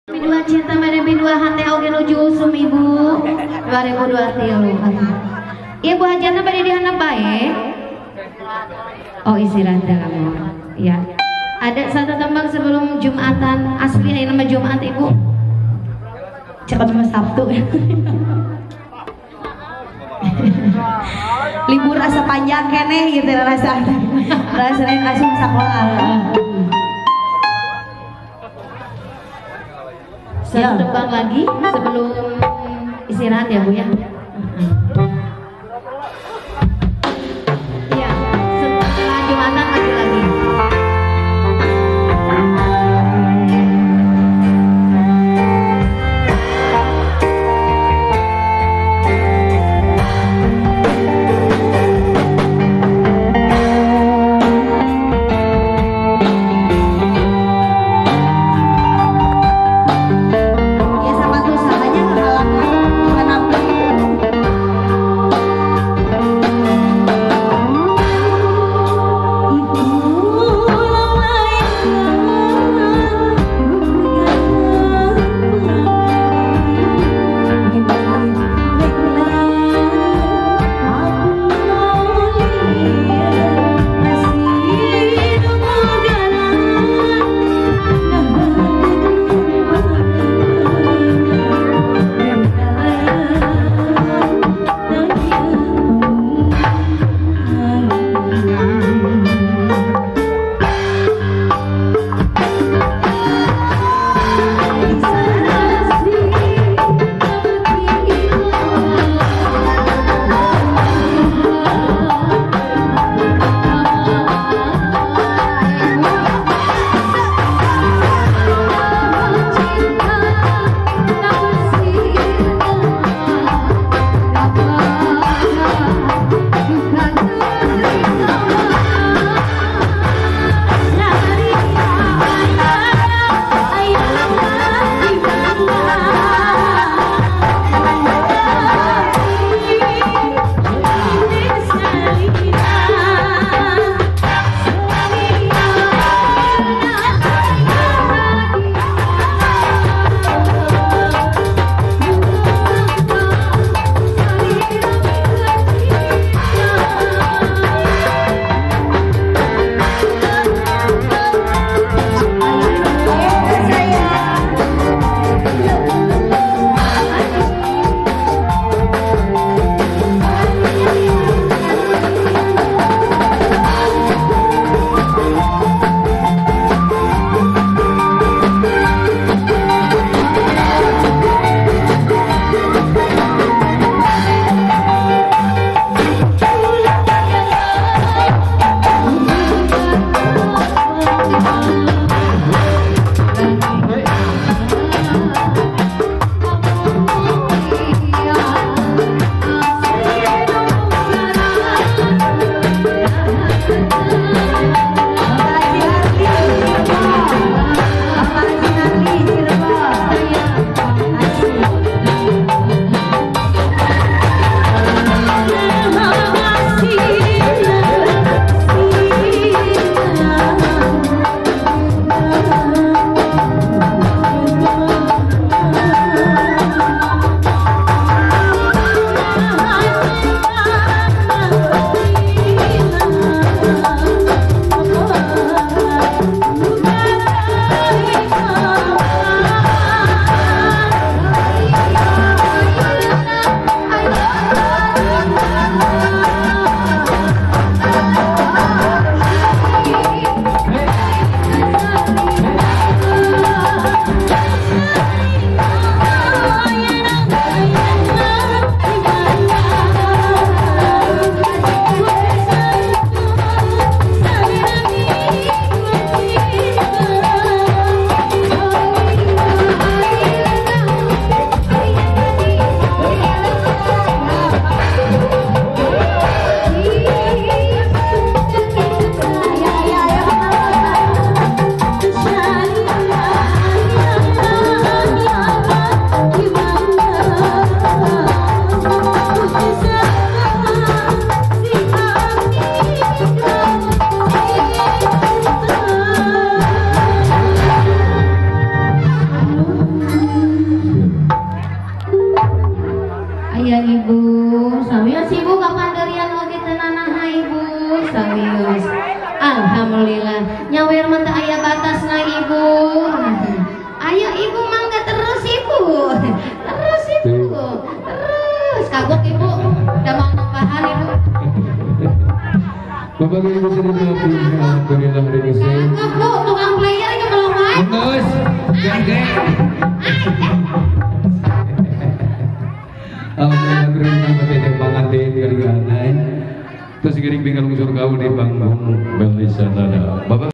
Dua cinta mere dua hate oge nuju usum ibu 2023. Ibu hajatna bade dihandap bae. Oh istirahat dalam ya. Ada satu tembang sebelum Jumatan asli ini nama Jumat ibu. Cepat sama Sabtu. Libur asa panjang keneh gitu rasa. Rasanya langsung sekolah. Satu tembang lagi sebelum istirahat ya Bu ya. Iya, setelah Jumatan lagi lagi. Ya sama tuh salahnya ngehalang kenapa. wios. Alhamdulillah. Nyawer mah teu aya batasna ibu. Ayo ibu mangga terus ibu. Terus ibu. Terus kagok ibu. Udah mau nambahan ibu. Bapak Ibu sedaya alhamdulillah hari. Kagok bu, tukang player ini belum main. Terus. Alhamdulillah bapak pangantin kali. Terus giring bingung surga di panggung Bali Sanada. Bapak